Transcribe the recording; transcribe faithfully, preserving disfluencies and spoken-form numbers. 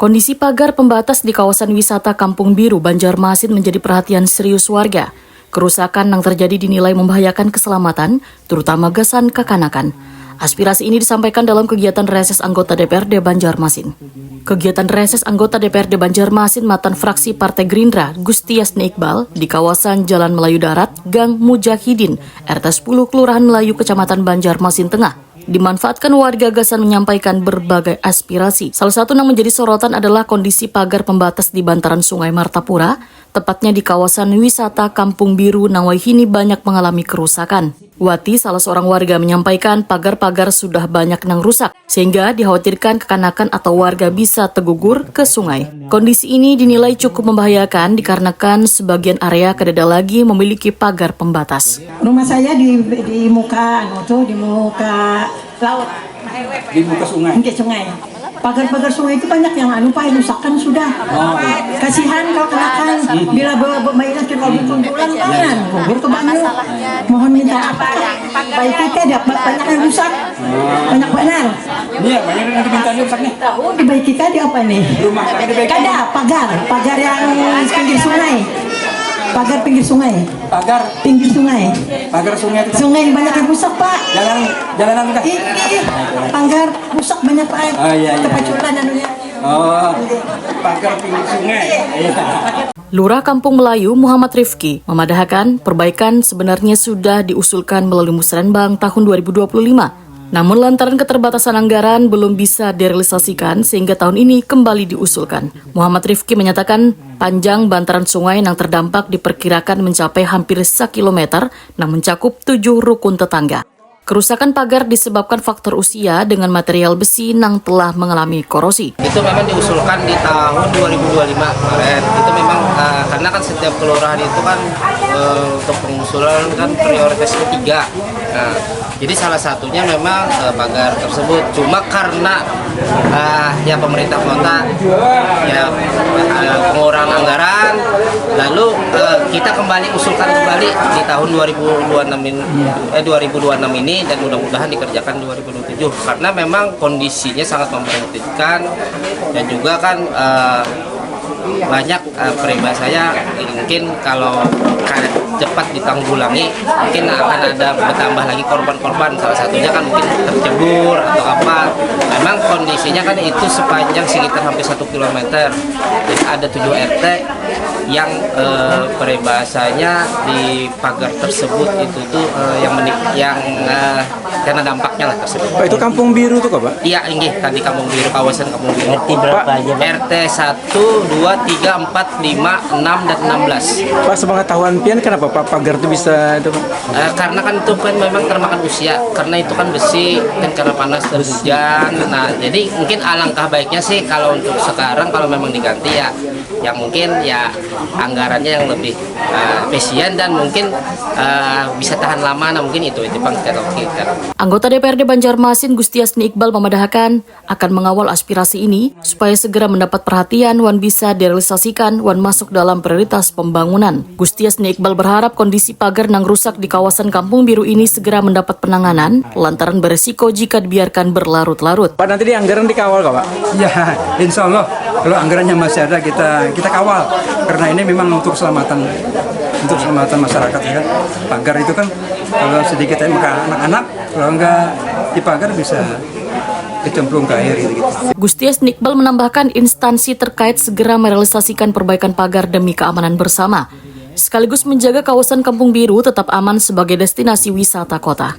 Kondisi pagar pembatas di kawasan wisata Kampung Biru, Banjarmasin menjadi perhatian serius warga. Kerusakan yang terjadi dinilai membahayakan keselamatan, terutama gasan kakanakan. Aspirasi ini disampaikan dalam kegiatan reses anggota D P R D Banjarmasin. Kegiatan reses anggota D P R D Banjarmasin matan fraksi Partai Gerindra, Gusti Yasni Iqbal, di kawasan Jalan Melayu Darat, Gang Mujahidin, R T sepuluh, Kelurahan Melayu, Kecamatan Banjarmasin Tengah, dimanfaatkan warga gasan menyampaikan berbagai aspirasi. Salah satu yang menjadi sorotan adalah kondisi pagar pembatas di bantaran Sungai Martapura, tepatnya di kawasan wisata Kampung Biru nang wayahini banyak mengalami kerusakan. Wati, salah seorang warga, menyampaikan pagar-pagar sudah banyak nang rusak, sehingga dikhawatirkan kekanakan atau warga bisa tegugur ke sungai. Kondisi ini dinilai cukup membahayakan dikarenakan sebagian area kadada lagi memiliki pagar pembatas. Rumah saya di, di muka, anu tuh, di muka laut. Di muka sungai. Di sungai. Pagar-pagar sungai itu banyak yang anu, Pak, rusakan sudah. Oh. Kasihan kalau kenakan, bila be-, be-, mainan cuma buntulan, tangan gugur ke banyu. Mohon minta apa? Baiki teh dapat banyak yang rusak. Banyak benar. Iya, banyak yang diminta rusak nih. Tahu dibaiki tadi apa nih? Rumah tadi dibaiki. Kada, pagar, pagar yang pinggir sungai. Pagar pinggir sungai. Pagar. Pinggir sungai. Pagar sungai itu. Sungai banyak yang rusak, Pak. Jalan, jalanan kah? Ini, pagar rusak banyak, Pak. Oh, iya, iya, iya. Kepaculan anunya. Oh, pagar pinggir sungai. Iya. Lurah Kampung Melayu, Muhammad Rifki, memadahakan perbaikan sebenarnya sudah diusulkan melalui Musrenbang tahun dua ribu dua puluh lima. Namun, lantaran keterbatasan anggaran, belum bisa direalisasikan sehingga tahun ini kembali diusulkan. Muhammad Rifki menyatakan, panjang bantaran sungai yang terdampak diperkirakan mencapai hampir sakilometer, yang mencakup tujuh rukun tetangga. Kerusakan pagar disebabkan faktor usia dengan material besi yang telah mengalami korosi. Itu memang diusulkan di tahun dua ribu dua puluh lima kemarin. Itu memang, eh, karena kan setiap kelurahan itu kan, eh, untuk pengusulan kan prioritas ketiga. Nah, jadi salah satunya memang, eh, pagar tersebut. Cuma karena, eh, ya, pemerintah kota, ya, eh, pengurangan anggaran, lalu, eh, kita kembali usulkan kembali di tahun dua ribu dua puluh enam ini, eh, dua ribu dua puluh enam ini, dan mudah-mudahan dikerjakan dua ribu dua puluh tujuh, karena memang kondisinya sangat memprihatinkan. Dan juga kan, eh, banyak, eh, peribahasanya, mungkin kalau kada cepat ditanggulangi, mungkin akan ada bertambah lagi korban-korban. Salah satunya kan mungkin tercebur atau apa. Memang kondisinya kan itu sepanjang sekitar hampir satu kilometer. Jadi ada tujuh R T yang, eh, peribahasanya di pagar tersebut itu tuh, eh, yang menik-, yang, eh, karena dampaknya lah tersebut. Pak, itu Kampung Biru tuh kah, Pak? Iya, inggih, tadi Kampung Biru, kawasan Kampung Biru. R T berapa Pak, aja, Pak? R T satu, dua, tiga, empat, lima, enam, dan enam belas. Pak, sepengetahuan pian, kenapa, Pak, pagar tuh bisa itu, Pak? Eh, karena kan itu kan memang termakan usia, karena itu kan besi, kan karena panas dan hujan. Nah, jadi mungkin alangkah baiknya sih kalau untuk sekarang, kalau memang diganti, ya, yang mungkin, ya, anggarannya yang lebih, eh, efisien dan mungkin, eh, bisa tahan lama. Nah, mungkin itu, itu pang kita. Anggota D P R D Banjarmasin, Gusti Yasni Iqbal, memadahakan akan mengawal aspirasi ini supaya segera mendapat perhatian wan bisa direalisasikan wan masuk dalam prioritas pembangunan. Gusti Yasni Iqbal berharap kondisi pagar yang rusak di kawasan Kampung Biru ini segera mendapat penanganan lantaran beresiko jika dibiarkan berlarut-larut. Pak, nanti di anggaran dikawal kah, Pak? Ya, insya Allah, kalau anggarannya masih ada, kita, kita kawal. Karena ini memang untuk keselamatan, untuk keselamatan masyarakat, ya kan. Pagar itu kan kalau sedikit aja, maka anak-anak, kalau nggak dipagar, bisa kecemplung ke air gitu, gitu. Gusti Yasni Iqbal menambahkan, instansi terkait segera merealisasikan perbaikan pagar demi keamanan bersama, sekaligus menjaga kawasan Kampung Biru tetap aman sebagai destinasi wisata kota.